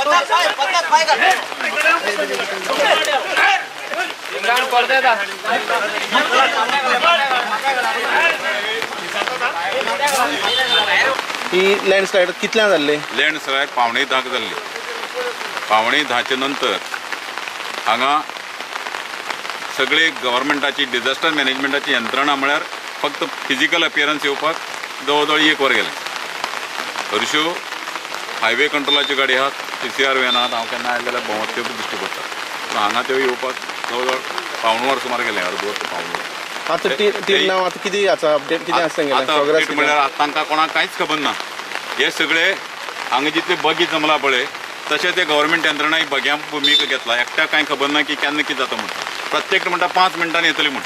ही landslide कितल्या जाल्ली? Landslide 9:45 जाल्ली. 9:45 नंतर हांगा सगळे गव्हर्मेंटाची डिझास्टर मॅनेजमेंटाची यंत्रणा म्हळ्यार फक्त फिजिकल अपियरन्स येवपाक जवळ जवळ 1 वर गेलें. हरश्यो हायवे कंट्रोलाच्यो गाडी आहात, PCR van आहात. हांव केन्ना आयले जाल्यार भोंवत त्यो दिश्टी पडटा, पूण हांगा त्यो येवपाक जवळ जवळ 0.75 वर सुमार गेलें, अर्द वर ते 0.75 वर. आतां आतां कितें आसा अपडेट, कितें आसा आतां अपडेट म्हणल्यार आतां तांकां कोणाक कांयच खबर ना. हे सगळे हांगा जितले बगी जमला पळय तशें ते गव्हर्मेंट यंत्रणा बग्यां भुमिका घेतला. एकट्याक कांय खबर ना की केन्ना कितें जाता म्हूण. प्रत्येक म्हणटा 5 मिनटांनी येतली म्हूण.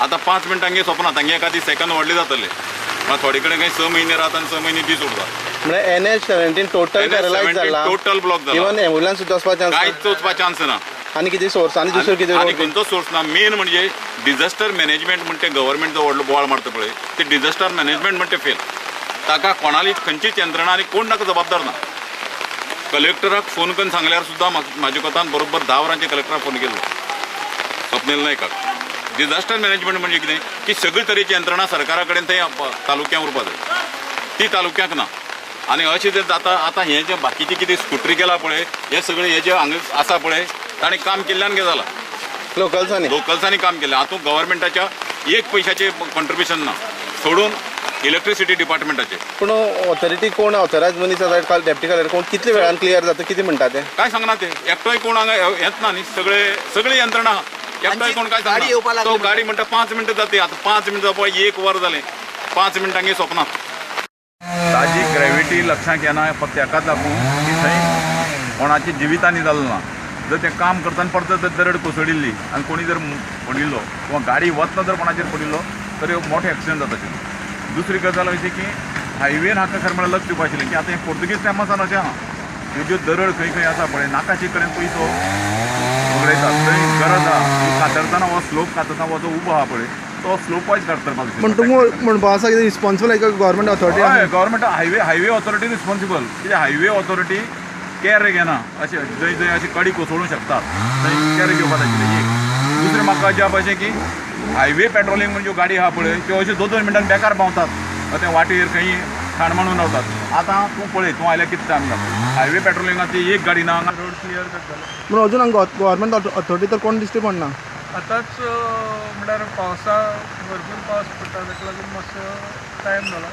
आतां 5 मिनटांगे सोंपना, तांगे एखादी सेकंड व्हडले जातले. मागीर थोडे कडेन खंय 6 म्हयने राहता आनी 6 म्हयने दीस उरता. म्हळ्यार NH17 total paralyse जाला, टोटल ब्लॉक जाला, इवन एम्बुलन्स सुद्दां वचपाक चान्स, कांयच वचपाक चान्स ना. आनी कितें सोर्स आनी दुसरो कितें आनी खंयचो सोर्स ना. मेन म्हणजे डिझास्टर मॅनेजमेंट म्हणटे गव्हर्मेंट जो व्हडलो बोवाळ मारता पळय ते डिझास्टर मॅनेजमेंट म्हणटे फेल. ताका कोणाली खंयचीच यंत्रणा आनी कोण ताका जबाबदार ना. कलेक्टराक फोन करून सांगल्यार सुद्दां म्हाज्या कोतान बरोबर 10 वरांचेर कलेक्टराक फोन केल्लो, स्वप्नील नायकाक. डिझास्टर मॅनेजमेंट म्हणजे कितें की सगळी तरेची यंत्रणा सरकारा कडेन थंय तालुक्यांक उरपा जाय, ती तालुक्याक ना. आनी अशें जें जाता आतां हें जें बाकीचें कितें स्कुटरी केला पळय हें सगळें हें जें हांगा आसा पळय ताणें काम केल्ल्यान कितें जालां, लोकल्सांनी काम केलें. हातूंत गव्हर्मेंटाच्या एक पयशाचें कॉन्ट्रिब्युशन ना, सोडून इलेक्ट्रिसिटी डिपार्टमेंटाचे. पूण ऑथॉरिटी कोण ऑथरायज मनीस आसा, डेप्टी कलेक्टर कोण, कितले वेळान क्लियर जाता कितें म्हणटा ते काय सांगना. ते एकटोय कोण हांगा येत ना न्ही, सगळे सगळी यंत्रणा एकटोय कोण काय सांगना. तो गाडी म्हणटा 5 मिनटां जाते, आतां 5 मिनटां जावपा 1 वर जालें, 5 मिनटांगे सोंपना. ताजी ग्रेविटी लक्षांत येना फक्त एकाच लागून की थंय कोणाची जिवितानी जालें ना. जर तें काम करतना परत जर दरड कोसळिल्ली आनी कोणी जर पडिल्लो किंवा गाडी वतना जर कोणाचेर पडिल्लो तर एक मोठो एक्सिडंट जाता आशिल्लो. दुसरी गजाल अशी की हायवेन हाका खरें म्हळ्यार लक्ष दिवपा आशिल्लें की आतां हें पोर्तुगीज टायमा सावन अशें आहा, ह्यो ज्यो दरड खंय खंय आसा पळय नाकाशी कडेन पयसो वगडायतात. थंय गरज आहा की कातरतना हो स्लोप कातरतना हो जो उबो आहा पळय तो स्लोप वायज कातरपाक जाय. पूण तुमकां म्हणपा आसा कितें रिस्पॉन्सिबल एक गव्हर्मेंट ऑथॉरिटी? हय, गव्हर्मेंट हायवे ऑथॉरिटी रिस्पॉन्सिबल. कित्याक हायवे ऑथॉरिटी केअर घेना, अशें जंय जंय अशी कडी कोसळूंक शकता थंय केअर घेवपाक जाय आशिल्लें. एक दुसरें म्हाका अजाप अशें की हायवे पेट्रोलिंग म्हणजे ज्यो गाडी आहा पळय त्यो अश्यो 2-2 मिनटां बेकार भोंवतात, ते वाटेर खंय खाण मांडून रावतात. आतां तूं पळय, तूं आयल्यार कितें टायम जालो, हायवे पेट्रोलिंगाची एक गाडी ना. रोड क्लियर करताले पूण अजून हांगा गव्हर्मेंट ऑथॉरिटी तर कोण दिश्टी पडना. आतांच म्हळ्यार पावसा भरपूर पावस पडटा, ताका लागून मातसो टायम जाला.